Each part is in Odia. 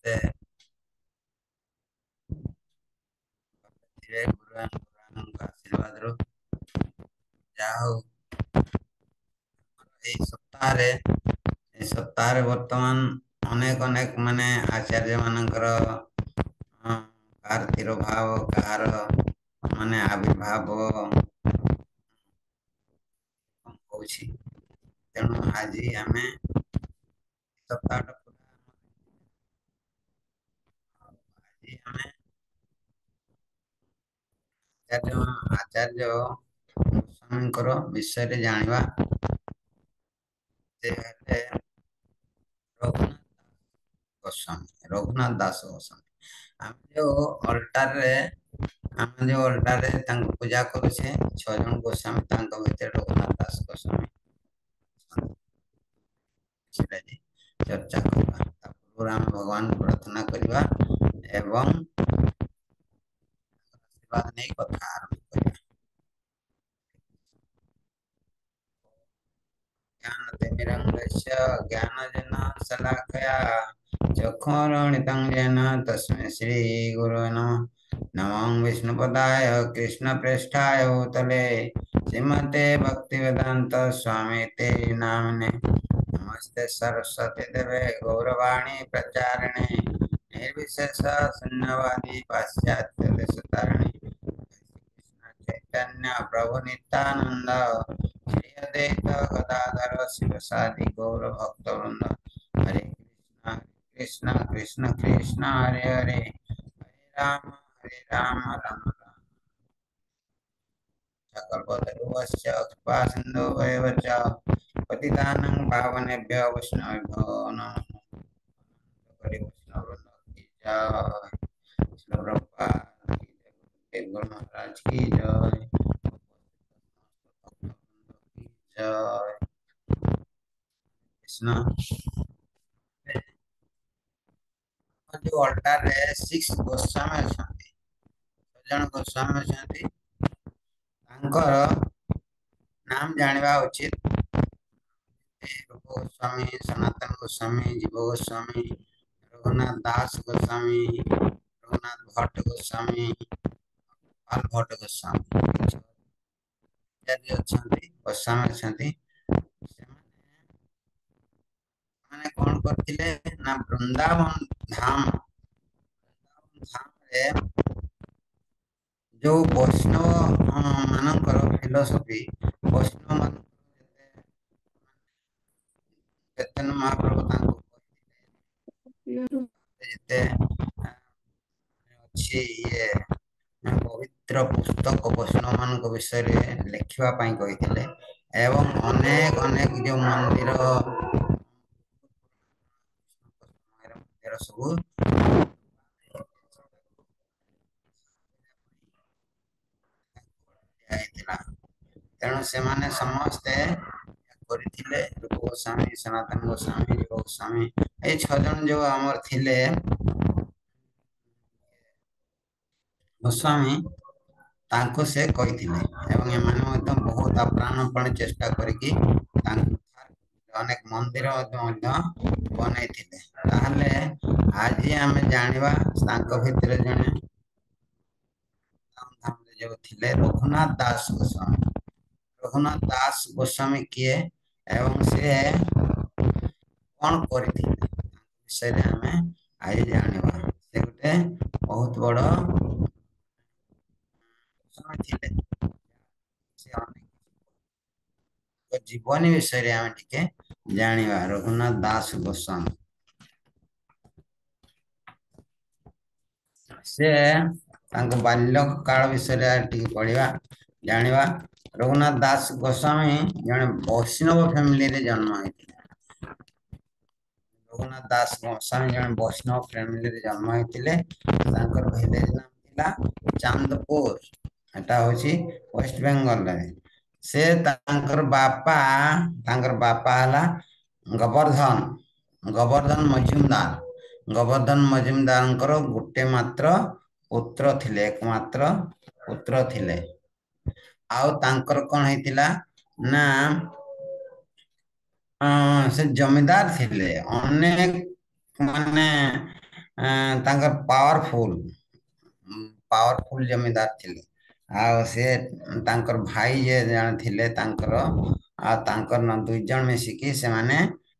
ସମସ୍ତେ ଥିବେ ଗୁରୁଙ୍କ ଆଶୀର୍ବାଦରୁ। ଯାହା ହଉ, ଏଇ ସପ୍ତାହରେ ବର୍ତ୍ତମାନ ଅନେକ ଅନେକ ମାନେ ଆଚାର୍ଯ୍ୟ ମାନଙ୍କର କାହାର ତିରୋଭାବ, କାହାର ମାନେ ଆବିର୍ଭାବ ହଉଛି। ତେଣୁ ଆଜି ଆମେ ସପ୍ତାହଟା ପୁରା ଆଜି ଆମେ ଆଚାର୍ଯ୍ୟ ଗୋସ୍ୱାମୀଙ୍କର ବିଷୟରେ ଜାଣିବା। ସେ ହେଲେ ରଘୁନାଥ ଗୋସ୍ୱାମୀ, ରଘୁନାଥ ଦାସ ଗୋସ୍ୱାମୀ। ଆମେ ଯୋଉ ଅଲ୍ଟାରରେ ତାଙ୍କୁ ପୂଜା କରୁଛେ, 6 ଜଣ ଗୋସ୍ୱାମୀ, ତାଙ୍କ ଭିତରେ ରଘୁନାଥ ଦାସ ଗୋସ୍ୱାମୀ ସେଟା ଚର୍ଚ୍ଚା କରିବା। ତା ପୂର୍ବରୁ ଆମେ ଭଗବାନଙ୍କୁ ପ୍ରାର୍ଥନା କରିବା ଏବଂ ଆଶୀର୍ବାଦ ନେଇ କଥା ଆରମ୍ଭ କରିବା। ଜ୍ଞାନ ତିମିରଙ୍ଗସ୍ୟ ଜ୍ଞାନଜନ ଶଲାକୟା ଚକ୍ଷୁରୋଣିतं येन तस्मै श्री गुरवे नमः। नमो विष्णुपदाय कृष्ण प्रेष्ठाय भूतले श्रीमते भक्तिवेदांत स्वामी ते नामने। नमस्ते सरस्वती देवे गौरवाणी प्रचारिणे निर्विशेष शून्यवादी पाश्चात्य देशतारिणे। कृष्ण चैतन्य प्रभु नित्यानंद श्री अद्वैत गदाधर शिवसादि गौर भक्त वृंद। हरे कृष्ण कृष्ण कृष्ण कृष्ण हरे हरे, हरे राम हरे राम राम राम। सकल्पतरुवस्य कृपा सिन्धुभ्येव च पतितानां पावनेभ्यो वैष्णवेभ्यो नमः। हरे वैष्णव वृंद की जय, श्री प्रभुपाद की जय, गुरु महाराज की जय, जय कृष्ण। ଯୋଉ ଅଲ୍ଟାରରେ 6 ଗୋସ୍ୱାମୀ ଅଛନ୍ତି, 6 ଜଣ ଗୋସ୍ୱାମୀ ଅଛନ୍ତି, ତାଙ୍କର ନାମ ଜାଣିବା ଉଚିତ। ରୂପ ଗୋସ୍ୱାମୀ, ସନାତନ ଗୋସ୍ୱାମୀ, ଜୀବ ଗୋସ୍ୱାମୀ, ରଘୁନାଥ ଦାସ ଗୋସ୍ୱାମୀ, ରଘୁନାଥ ଭଟ୍ଟ ଗୋସ୍ୱାମୀ, ଗୋପାଳ ଭଟ୍ଟ ଗୋସ୍ୱାମୀ ଇତ୍ୟାଦି ଅଛନ୍ତି, ଗୋସ୍ୱାମୀ ଅଛନ୍ତି। ସେମାନେ କଣ କରିଥିଲେ ନା ବୃନ୍ଦାବନ ଧାମରେ ଯୋଉ ବୈଷ୍ଣବ ମାନଙ୍କର ଫିଲୋସଫି, ବୈଷ୍ଣବ ମାନଙ୍କର ଚୈତନ୍ୟ ମହାପ୍ରଭୁ ତାଙ୍କୁ କହିଥିଲେ ଯେତେ ଅଛି ଇଏ ପବିତ୍ର ପୁସ୍ତକ ବୈଷ୍ଣବ ମାନଙ୍କ ବିଷୟରେ ଲେଖିବା ପାଇଁ କହିଥିଲେ। ଏବଂ ଅନେକ ଅନେକ ଯୋଉ ମନ୍ଦିର ସବୁ ହେଇଥିଲା। ତେଣୁ ସେମାନେ ସମସ୍ତେ କରିଥିଲେ। ରୂପ ଗୋସ୍ୱାମୀ, ସନାତନ ଗୋସ୍ୱାମୀ, ଜୀବ ଗୋସ୍ୱାମୀ, ଏଇ 6 ଜଣ ଯୋଉ ଆମର ଥିଲେ ଗୋସ୍ୱାମୀ, ତାଙ୍କୁ ସେ କହିଥିଲେ। ଏବଂ ଏମାନେ ମଧ୍ୟ ବହୁତ ପ୍ରାଣପଣେ ଚେଷ୍ଟା କରିକି ତାଙ୍କୁ ଅନେକ ମନ୍ଦିର ମଧ୍ୟ ବନେଇଥିଲେ। ତାହେଲେ ଆଜି ଆମେ ଜାଣିବା ତାଙ୍କ ଭିତରେ ଜଣେ ଯୋଉ ଥିଲେ ରଘୁନାଥ ଦାସ ଗୋସ୍ୱାମୀ। ରଘୁନାଥ ଦାସ ଗୋସ୍ୱାମୀ କିଏ ଏବଂ ସେ କଣ କରିଥିଲେ ତାଙ୍କ ବିଷୟରେ ଆମେ ଆଜି ଜାଣିବା। ସେ ଗୋଟେ ବହୁତ ବଡ ଗୋସ୍ୱାମୀ ଥିଲେ। ସେ ଅନେକ ଜୀବନୀ ବିଷୟରେ ଆମେ ଟିକେ ଜାଣିବା। ରଘୁନାଥ ଦାସ ଗୋସ୍ୱାମୀ ସେ ତାଙ୍କ ବାଲ୍ୟ କାଳ ବିଷୟରେ ଟିକେ ପଢିବା, ଜାଣିବା। ରଘୁନାଥ ଦାସ ଗୋସ୍ୱାମୀ ଜଣେ ବୈଷ୍ଣବ ଫ୍ୟାମିଲିରେ ଜନ୍ମ ହେଇଥିଲେ। ରଘୁନାଥ ଦାସ ଗୋସ୍ୱାମୀ ଜଣେ ବୈଷ୍ଣବ ଫ୍ୟାମିଲିରେ ଜନ୍ମ ହେଇଥିଲେ। ତାଙ୍କର ଭିଲେଜ ନାମ ଥିଲା ଚାନ୍ଦପୁର, ଏଟା ହଉଛି ୱେଷ୍ଟ ବେଙ୍ଗଲରେ। ସେ ତାଙ୍କର ବାପା ହେଲା ଗୋବର୍ଦ୍ଧନ ମଜୁମଦାର। ଗୋବର୍ଦ୍ଧନ ମଜୁମଦାରଙ୍କର ଗୋଟେ ମାତ୍ର ପୁତ୍ର ଥିଲେ, ଏକମାତ୍ର ପୁତ୍ର ଥିଲେ। ଆଉ ତାଙ୍କର କଣ ହେଇଥିଲା ନା ସେ ଜମିଦାର ଥିଲେ। ଅନେକ ମାନେ ତାଙ୍କର ପାୱାରଫୁଲ ପାୱାରଫୁଲ ଜମିଦାର ଥିଲେ। ଆଉ ସେ ତାଙ୍କର ଭାଇ ଯେ ଜଣେ ଥିଲେ ତାଙ୍କର, ଆଉ ତାଙ୍କର 2 ଜଣ ମିଶିକି ସେମାନେ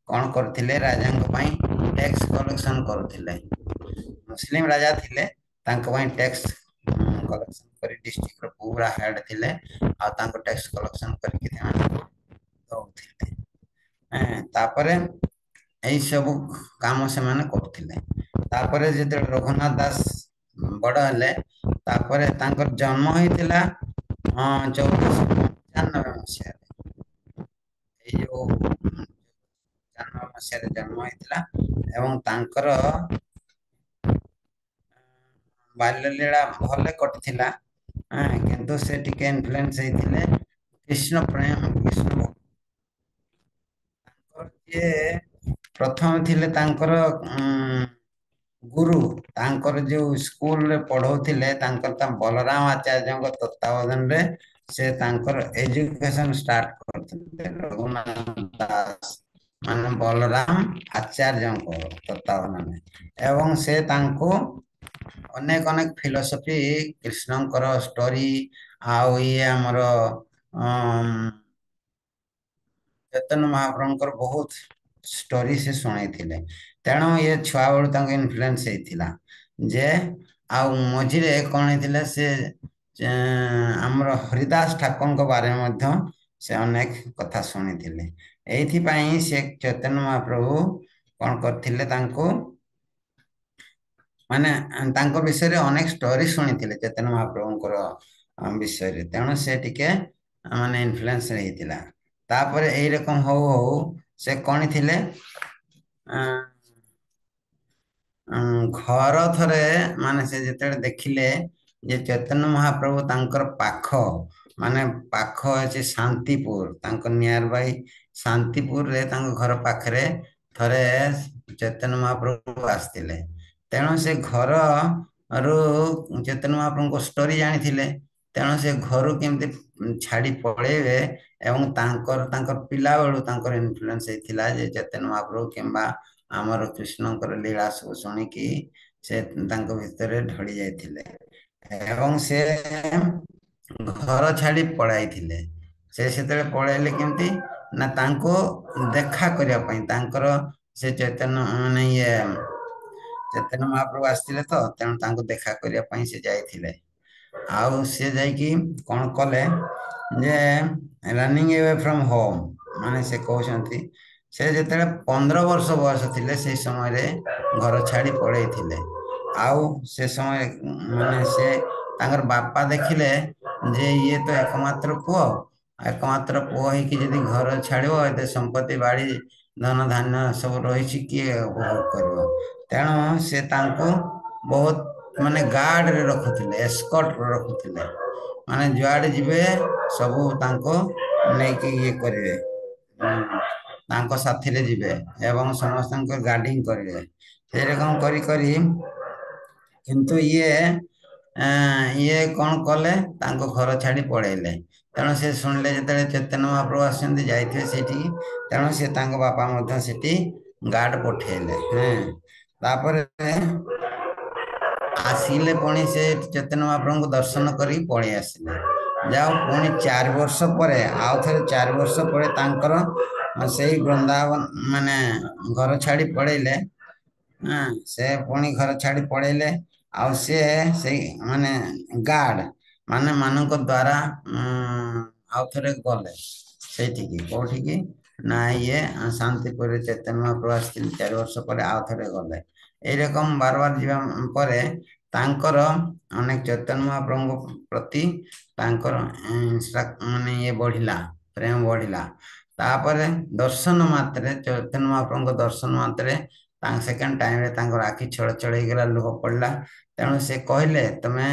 କଣ କରୁଥିଲେ? ରାଜାଙ୍କ ପାଇଁ ଟ୍ୟାକ୍ସ କଲେକ୍ସନ କରୁଥିଲେ। ମୁସଲିମ ରାଜା ଥିଲେ, ତାଙ୍କ ପାଇଁ ଟ୍ୟାକ୍ସ କଲେକ୍ସନ କରି ଡିଷ୍ଟ୍ରିକ୍ଟର ପୁରା ହେଡ ଥିଲେ, ଆଉ ତାଙ୍କୁ ଟ୍ୟାକ୍ସ କଲେକ୍ସନ କରିକି ସେମାନଙ୍କୁ ଦଉଥିଲେ। ତାପରେ ଏଇ ସବୁ କାମ ସେମାନେ କରୁଥିଲେ। ତାପରେ ଯେତେବେଳେ ରଘୁନାଥ ଦାସ ବଡ ହେଲେ, ତାପରେ ତାଙ୍କର ଜନ୍ମ ହେଇଥିଲା 1495 ମସିହାରେ। ଏଇ ଯୋଉ 95 ମସିହାରେ ଜନ୍ମ ହେଇଥିଲା ଏବଂ ତାଙ୍କର ବାଲ୍ୟଲୀଳା ଭଲ କଟିଥିଲା, କିନ୍ତୁ ସେ ଟିକେ ଇନଫ୍ଲୁଏନ୍ସ ହେଇଥିଲେ କୃଷ୍ଣ ପ୍ରେମ, କୃଷ୍ଣ। ତାଙ୍କର ଯିଏ ପ୍ରଥମେ ଥିଲେ ତାଙ୍କର ଗୁରୁ, ତାଙ୍କର ଯୋଉ ସ୍କୁଲରେ ପଢଉଥିଲେ, ତାଙ୍କର ତା ବଲରାମ ଆଚାର୍ଯ୍ୟଙ୍କ ତତ୍ତ୍ୱାବଧାନରେ ସେ ତାଙ୍କର ଏଜୁକେସନ ଷ୍ଟାର୍ଟ କରିଥିଲେ। ରଘୁନାଥ ଦାସ ମାନେ ବଲରାମ ଆଚାର୍ଯ୍ୟଙ୍କ ତତ୍ତ୍ୱାବଧାନରେ, ଏବଂ ସେ ତାଙ୍କୁ ଅନେକ ଅନେକ ଫିଲୋସଫି, କୃଷ୍ଣଙ୍କର ଷ୍ଟୋରି ଆଉ ଇଏ ଆମର ଚୈତନ୍ୟ ମହାପ୍ରଭୁଙ୍କର ବହୁତ ଷ୍ଟୋରି ସେ ଶୁଣେଇଥିଲେ। ତେଣୁ ଇଏ ଛୁଆ ବେଳୁ ତାଙ୍କୁ ଇନଫ୍ଲୁଏନ୍ସ ହେଇଥିଲା ଯେ। ଆଉ ମଝିରେ କଣ ହେଇଥିଲା, ସେ ଆମର ହରିଦାସ ଠାକୁରଙ୍କ ବାରେ ମଧ୍ୟ ସେ ଅନେକ କଥା ଶୁଣିଥିଲେ। ଏଇଥିପାଇଁ ସେ ଚୈତନ୍ୟ ମହାପ୍ରଭୁ କଣ କରିଥିଲେ ତାଙ୍କୁ, ମାନେ ତାଙ୍କ ବିଷୟରେ ଅନେକ ଷ୍ଟୋରି ଶୁଣିଥିଲେ ଚୈତନ୍ୟ ମହାପ୍ରଭୁଙ୍କର ବିଷୟରେ, ତେଣୁ ସେ ଟିକେ ମାନେ ଇନଫ୍ଲୁଏନ୍ସ ହେଇଥିଲା। ତାପରେ ଏଇରକମ ହଉ ହଉ ସେ କଣ ଥିଲେ, ଘର ଥରେ ମାନେ ସେ ଯେତେବେଳେ ଦେଖିଲେ ଯେ ଚୈତନ୍ୟ ମହାପ୍ରଭୁ ତାଙ୍କର ପାଖ, ମାନେ ପାଖ ଅଛି ଶାନ୍ତିପୁର, ତାଙ୍କ ନିୟର ବାଇ ଶାନ୍ତିପୁରରେ ତାଙ୍କ ଘର ପାଖରେ ଥରେ ଚୈତନ୍ୟ ମହାପ୍ରଭୁ ଆସିଥିଲେ। ତେଣୁ ସେ ଘରରୁ ଚୈତନ୍ୟ ମହାପ୍ରଭୁଙ୍କ ଷ୍ଟୋରି ଜାଣିଥିଲେ, ତେଣୁ ସେ ଘରୁ କେମିତି ଛାଡି ପଳେଇବେ, ଏବଂ ତାଙ୍କର ତାଙ୍କର ପିଲାବେଳୁ ତାଙ୍କର ଇନଫ୍ଲୁଏନ୍ସ ହେଇଥିଲା ଯେ ଚୈତନ୍ୟ ମହାପ୍ରଭୁ କିମ୍ବା ଆମର କୃଷ୍ଣଙ୍କର ଲୀଳା ସବୁ ଶୁଣିକି ସେ ତାଙ୍କ ଭିତରେ ଢଳି ଯାଇଥିଲେ ଏବଂ ସେ ଘର ଛାଡି ପଳାଇଥିଲେ। ସେ ସେତେବେଳେ ପଳେଇଲେ କେମିତି ନା ତାଙ୍କୁ ଦେଖା କରିବା ପାଇଁ, ତାଙ୍କର ସେ ଚୈତନ୍ୟ ମାନେ ଇଏ ଚୈତନ୍ୟ ମହାପ୍ରଭୁ ଆସିଥିଲେ ତ, ତେଣୁ ତାଙ୍କୁ ଦେଖା କରିବା ପାଇଁ ସେ ଯାଇଥିଲେ। ଆଉ ସେ ଯାଇକି କଣ କଲେ ଯେ ରନିଂ ଆୱେ ଫ୍ରମ ହୋମ, ମାନେ ସେ କହୁଛନ୍ତି ସେ ଯେତେବେଳେ 15 ବର୍ଷ ବୟସ ଥିଲେ ସେଇ ସମୟରେ ଘର ଛାଡି ପଳେଇଥିଲେ। ଆଉ ସେ ସମୟ ମାନେ ସେ ତାଙ୍କର ବାପା ଦେଖିଲେ ଯେ ଇଏ ତ ଏକମାତ୍ର ପୁଅ, ଏକମାତ୍ର ପୁଅ ହେଇକି ଯଦି ଘର ଛାଡିବ, ଏତେ ସମ୍ପତ୍ତି ବାଡି ଧନ ଧାନ୍ୟ ସବୁ ରହିଛି, କିଏ ଉପଭୋଗ କରିବ? ତେଣୁ ସେ ତାଙ୍କୁ ବହୁତ ମାନେ ଗାର୍ଡରେ ରଖୁଥିଲେ, ଏସ୍କର୍ଟ ରଖୁଥିଲେ, ମାନେ ଯୁଆଡେ ଯିବେ ସବୁ ତାଙ୍କୁ ନେଇକି ଇଏ କରିବେ, ତାଙ୍କ ସାଥିରେ ଯିବେ ଏବଂ ସମସ୍ତଙ୍କ ଗାର୍ଡିଂ କରିବେ। ସେରକମ କରି କରି କିନ୍ତୁ ଇଏ କଣ କଲେ, ତାଙ୍କ ଘର ଛାଡି ପଳେଇଲେ। ତେଣୁ ସେ ଶୁଣିଲେ ଯେତେବେଳେ ଚୈତନ୍ୟ ମହାପ୍ରଭୁ ଆସୁଛନ୍ତି, ଯାଇଥିବେ ସେଇଠିକି, ତେଣୁ ସେ ତାଙ୍କ ବାପା ମଧ୍ୟ ସେଠି ଗାର୍ଡ ପଠେଇଲେ। ତାପରେ ଆସିଲେ ପୁଣି ସେ ଚୈତନ୍ୟ ମହାପ୍ରଭୁଙ୍କୁ ଦର୍ଶନ କରିକି ପଳେଇ ଆସିଲେ। ଯାଉ ପୁଣି 4 ବର୍ଷ ପରେ, ଆଉ ଥରେ 4 ବର୍ଷ ପରେ ତାଙ୍କର ସେଇ ବୃନ୍ଦାବନ ମାନେ ଘର ଛାଡି ପଳେଇଲେ। ସେ ପୁଣି ଘର ଛାଡି ପଳେଇଲେ। ଆଉ ସିଏ ସେଇ ମାନେ ଗାର୍ଡ ମାନେ ମାନଙ୍କ ଦ୍ଵାରା ଆଉ ଥରେ ଗଲେ ସେଇଠିକି, କୋଉଠିକି ନା ଇଏ ଶାନ୍ତିପୁରରେ ଚୈତନ୍ୟ ମହାପ୍ରଭୁ ଆସିଥିଲେ 4 ବର୍ଷ ପରେ ଆଉ ଥରେ ଗଲେ। ଏଇରକମ ବାର ବାର ଯିବା ପରେ ତାଙ୍କର ଅନେକ ଚୈତନ୍ୟ ମହାପ୍ରଭୁଙ୍କ ପ୍ରତି ତାଙ୍କର ମାନେ ଇଏ ବଢିଲା, ପ୍ରେମ ବଢିଲା। ତାପରେ ଦର୍ଶନ ମାତ୍ରେ, ଚୈତନ୍ୟ ମହାପ୍ରଭୁଙ୍କ ଦର୍ଶନ ମାତ୍ରେ ତାଙ୍କ ସେକେଣ୍ଡ ଟାଇମରେ ତାଙ୍କର ଆଖି ଛଳ ଛଳ ହେଇଗଲା, ଲୁହ ପଡିଲା। ତେଣୁ ସେ କହିଲେ ତମେ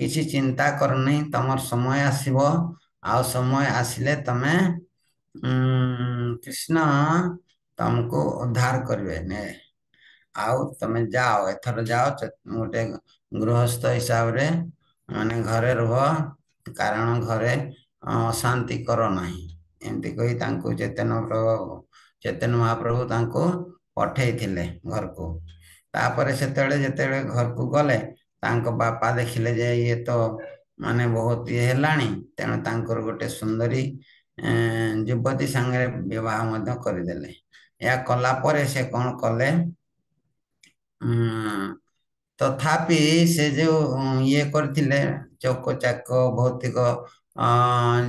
କିଛି ଚିନ୍ତା କରନି, ତମର ସମୟ ଆସିବ, ଆଉ ସମୟ ଆସିଲେ ତମେ କୃଷ୍ଣ ତମକୁ ଉଦ୍ଧାର କରିବେ, ଆଉ ତମେ ଯାଅ, ଏଥର ଯାଅ ଗୋଟେ ଗୃହସ୍ଥ ହିସାବରେ ମାନେ ଘରେ ରୁହ, କାରଣ ଘରେ ଅଶାନ୍ତି କର ନାହିଁ। ଏମିତି କହି ତାଙ୍କୁ ଚୈତନ୍ୟ ମହାପ୍ରଭୁ ତାଙ୍କୁ ପଠେଇଥିଲେ ଘରକୁ। ତାପରେ ସେତେବେଳେ ଯେତେବେଳେ ଘରକୁ ଗଲେ, ତାଙ୍କ ବାପା ଦେଖିଲେ ଯେ ଇଏ ତ ମାନେ ବହୁତ ଇଏ ହେଲାଣି, ତେଣୁ ତାଙ୍କର ଗୋଟେ ସୁନ୍ଦରୀ ଯୁବତୀ ସାଙ୍ଗରେ ବିବାହ ମଧ୍ୟ କରିଦେଲେ। ଏହା କଲା ପରେ ସେ କଣ କଲେ, ତଥାପି ସେ ଯୋଉ ଇଏ କରିଥିଲେ ଚକ ଚାକ ଭୌତିକ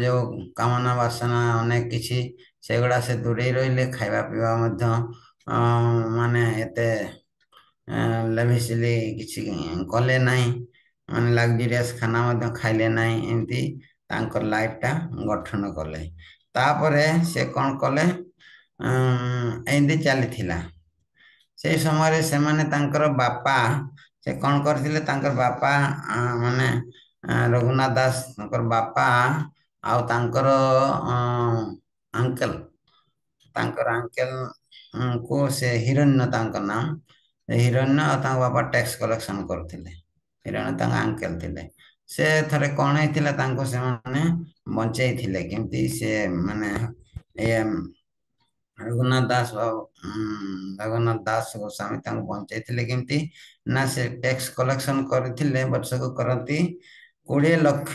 ଯୋଉ କାମନା ବାସନା ଅନେକ କିଛି, ସେଗୁଡ଼ା ସେ ଦୂରେଇ ରହିଲେ। ଖାଇବା ପିଇବା ମଧ୍ୟ ମାନେ ଏତେ ଲେଭିସିଲି କିଛି କଲେ ନାହିଁ, ମାନେ ଲକ୍ଜରିୟସ୍ ଖାନା ମଧ୍ୟ ଖାଇଲେ ନାହିଁ। ଏମିତି ତାଙ୍କର ଲାଇଫଟା ଗଠନ କଲେ। ତାପରେ ସେ କଣ କଲେ, ଏମିତି ଚାଲିଥିଲା। ସେଇ ସମୟରେ ସେମାନେ ତାଙ୍କର ବାପା ସେ କଣ କରିଥିଲେ, ତାଙ୍କର ବାପା ମାନେ ରଘୁନାଥ ଦାସ ତାଙ୍କର ବାପା ଆଉ ତାଙ୍କର ଅଙ୍କଲ, ତାଙ୍କର ଅଙ୍କଲ କୁ ସେ ହିରଣ୍ୟ ତାଙ୍କ ନାମ, ହିରଣ୍ୟ ଆଉ ତାଙ୍କ ବାପା ଟ୍ୟାକ୍ସ କଲେକ୍ସନ କରୁଥିଲେ। ହିରଣ୍ୟ ତାଙ୍କ ଅଙ୍କଲ ଥିଲେ। ସେ ଥରେ କଣ ହେଇଥିଲା, ତାଙ୍କୁ ସେମାନେ ବଞ୍ଚେଇଥିଲେ। କେମିତି ସେ ମାନେ ରଘୁନାଥ ଦାସ ରଘୁନାଥ ଦାସ ଗୋସ୍ୱାମୀ ତାଙ୍କୁ ବଞ୍ଚେଇଥିଲେ କେମିତି ନା, ସେ ଟ୍ୟାକ୍ସ କଲେକ୍ସନ କରିଥିଲେ, ବର୍ଷକୁ କରନ୍ତି 20 ଲକ୍ଷ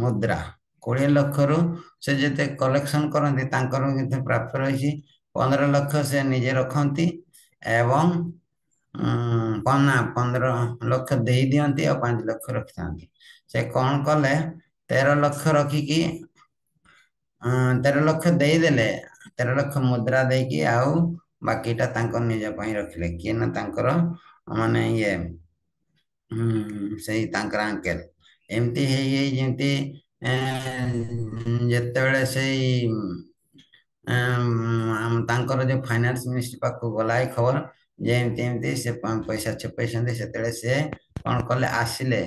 ମୁଦ୍ରା। 20 ଲକ୍ଷରୁ ସେ ଯେତେ କଲେକ୍ସନ କରନ୍ତି ତାଙ୍କର କିନ୍ତୁ ପ୍ରାପ୍ୟ ରହିଛି 15 ଲକ୍ଷ ସେ ନିଜେ ରଖନ୍ତି ଏବଂ 15 ଲକ୍ଷ ଦେଇ ଦିଅନ୍ତି ଆଉ 5 ଲକ୍ଷ ରଖିଥାନ୍ତି। ସେ କଣ କଲେ, 13 ଲକ୍ଷ ରଖିକି, 13 ଲକ୍ଷ ଦେଇଦେଲେ, 13 ଲକ୍ଷ ମୁଦ୍ରା ଦେଇକି ଆଉ ବାକିଟା ତାଙ୍କ ନିଜ ପାଇଁ ରଖିଲେ। କିଏ ନା ତାଙ୍କର ମାନେ ଇଏ ସେଇ ତାଙ୍କର ଆଙ୍କେଲ। ଏମିତି ହେଇ ହେଇ ଯେମିତି ଯେତେବେଳେ ସେଇ ତାଙ୍କର ଯୋଉ ଫାଇନାନ୍ସ ମିନିଷ୍ଟ୍ରି ପାଖକୁ ଗଲା ଏ ଖବର ଯେ ଏମିତି ଏମିତି ସେ ପଇସା ଛପେଇଛନ୍ତି, ସେତେବେଳେ ସେ କଣ କଲେ, ଆସିଲେ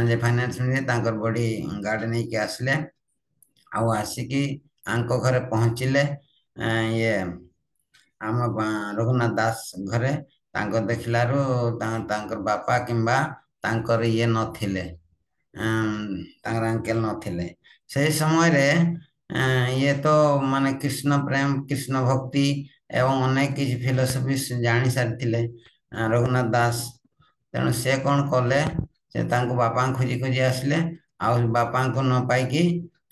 ଯେ ଫାଇନାନ୍ସ ମିନିଷ୍ଟ୍ରି ତାଙ୍କର ବଡି ଗାର୍ଡ ନେଇକି ଆସିଲେ ଆଉ ଆସିକି ଆଙ୍କ ଘରେ ପହଞ୍ଚିଲେ। ଇଏ ଆମ ରଘୁନାଥ ଦାସ ଘରେ ତାଙ୍କ ଦେଖିଲାରୁ ତାଙ୍କର ବାପା କିମ୍ବା ତାଙ୍କର ଇଏ ନଥିଲେ, ତାଙ୍କର ଆଙ୍କେଲ ନଥିଲେ। ସେଇ ସମୟରେ ଇଏ ତ ମାନେ କୃଷ୍ଣ ପ୍ରେମ, କୃଷ୍ଣ ଭକ୍ତି ଏବଂ ଅନେକ କିଛି ଫିଲୋସଫି ଜାଣି ସାରିଥିଲେ ରଘୁନାଥ ଦାସ। ତେଣୁ ସେ କଣ କଲେ, ସେ ତାଙ୍କୁ ବାପାଙ୍କୁ ଖୋଜି ଖୋଜି ଆସିଲେ ଆଉ ବାପାଙ୍କୁ ନ ପାଇକି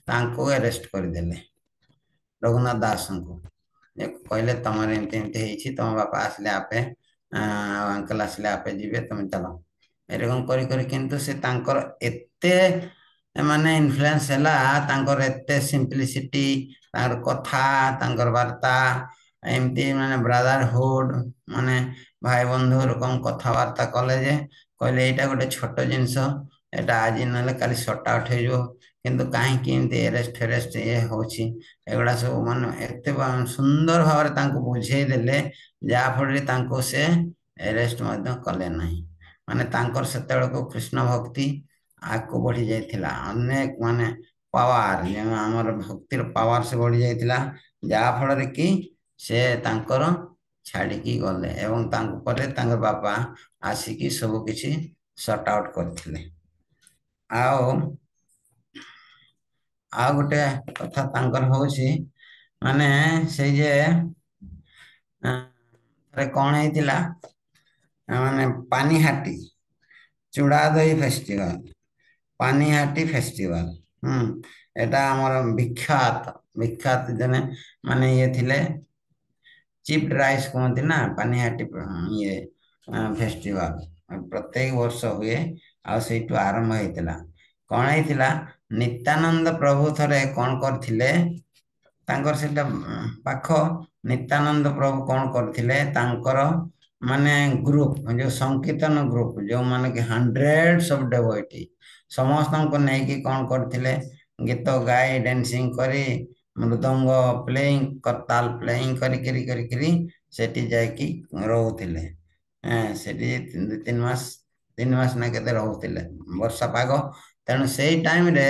ତାଙ୍କୁ ଆରେଷ୍ଟ କରିଦେଲେ ରଘୁନାଥ ଦାସଙ୍କୁ। କହିଲେ ତମର ଏମିତି ଏମିତି ହେଇଛି, ତମ ବାପା ଆସିଲେ ଆପେ, ଅଙ୍କଲ ଆସିଲେ ଆପେ ଯିବେ, ତମେ ଚାଲ। ଏରକମ କରି କରି କିନ୍ତୁ ସେ ତାଙ୍କର ଏତେ ମାନେ ଇନଫ୍ଲୁଏନ୍ସ ହେଲା, ତାଙ୍କର ଏତେ ସିମ୍ପଲିସିଟି, ତାଙ୍କର କଥା, ତାଙ୍କର ବାର୍ତ୍ତା, ଏମିତି ମାନେ ବ୍ରାଦରହୁଡ ମାନେ ଭାଇ ବନ୍ଧୁ ରକମ କଥାବାର୍ତ୍ତା କଲେ ଯେ କହିଲେ ଏଇଟା ଗୋଟେ ଛୋଟ ଜିନିଷ, ଏଇଟା ଆଜି ନହେଲେ କାଲି ସର୍ଟ ଆଉଟ୍ ହେଇଯିବ, କିନ୍ତୁ କାହିଁକି ଏମିତି ଆରେଷ୍ଟ ଫେରେଷ୍ଟ ଇଏ ହଉଛି, ଏଗୁଡ଼ା ସବୁ ମାନେ ଏତେ ସୁନ୍ଦର ଭାବରେ ତାଙ୍କୁ ବୁଝେଇ ଦେଲେ, ଯାହାଫଳରେ ତାଙ୍କୁ ସେ ଆରେଷ୍ଟ ମଧ୍ୟ କଲେ ନାହିଁ। ମାନେ ତାଙ୍କର ସେତେବେଳକୁ କୃଷ୍ଣ ଭକ୍ତି ଆଗକୁ ବଢି ଯାଇଥିଲା, ଅନେକ ମାନେ ପାୱାର, ଯେଉଁ ଆମର ଭକ୍ତିର ପାୱାର ସେ ବଢି ଯାଇଥିଲା, ଯାହାଫଳରେ କି ସେ ତାଙ୍କର ଛାଡ଼ିକି ଗଲେ ଏବଂ ତାଙ୍କ ପରେ ତାଙ୍କ ବାପା ଆସିକି ସବୁ କିଛି ସର୍ଟ ଆଉଟ୍ କରିଥିଲେ। ଆଉ ଗୋଟେ କଥା ତାଙ୍କର ହଉଛି ମାନେ ସେଇ ଯେ ଥରେ କଣ ହେଇଥିଲା, ମାନେ ପାନିହାଟି ଚୂଡ଼ାଦହି ଫେଷ୍ଟିଭାଲ, ପାନିହାଟି ଫେଷ୍ଟିଭାଲ, ଏଟା ଆମର ବିଖ୍ୟାତ ଜଣେ ମାନେ ଇଏ ଥିଲେ, ଚିପ୍ଡ ରାଇସ୍ କୁହନ୍ତି ନା, ପାନିହାଟି ଇଏ ଫେଷ୍ଟିଭାଲ ପ୍ରତ୍ୟେକ ବର୍ଷ ହୁଏ ଆଉ ସେଇଠୁ ଆରମ୍ଭ ହେଇଥିଲା। କଣ ହେଇଥିଲା, ନିତ୍ୟାନନ୍ଦ ପ୍ରଭୁ ଥରେ କଣ କରିଥିଲେ, ତାଙ୍କର ସେଇଟା ପାଖ ନିତ୍ୟାନନ୍ଦ ପ୍ରଭୁ କଣ କରିଥିଲେ, ତାଙ୍କର ମାନେ ଗ୍ରୁପ, ଯୋଉ ସଂକୀର୍ତ୍ତନ ଗ୍ରୁପ, ଯୋଉମାନେ କି ହଣ୍ଡ୍ରେଡ୍ସ ଅଫ ଡେଭୋଟି, ସମସ୍ତଙ୍କୁ ନେଇକି କଣ କରିଥିଲେ, ଗୀତ ଗାଇ ଡ୍ୟାନ୍ସିଂ କରି ମୃଦଙ୍ଗ ପ୍ଲେଇଂ କରତାଲ ପ୍ଲେଇଂ କରିକିରି କରିକିରି ସେଠି ଯାଇକି ରହୁଥିଲେ। ସେଠି 2-3 ମାସ, 3 ମାସ ନା କେତେ ରହୁଥିଲେ, ବର୍ଷା ପାଗ। ତେଣୁ ସେଇ ଟାଇମରେ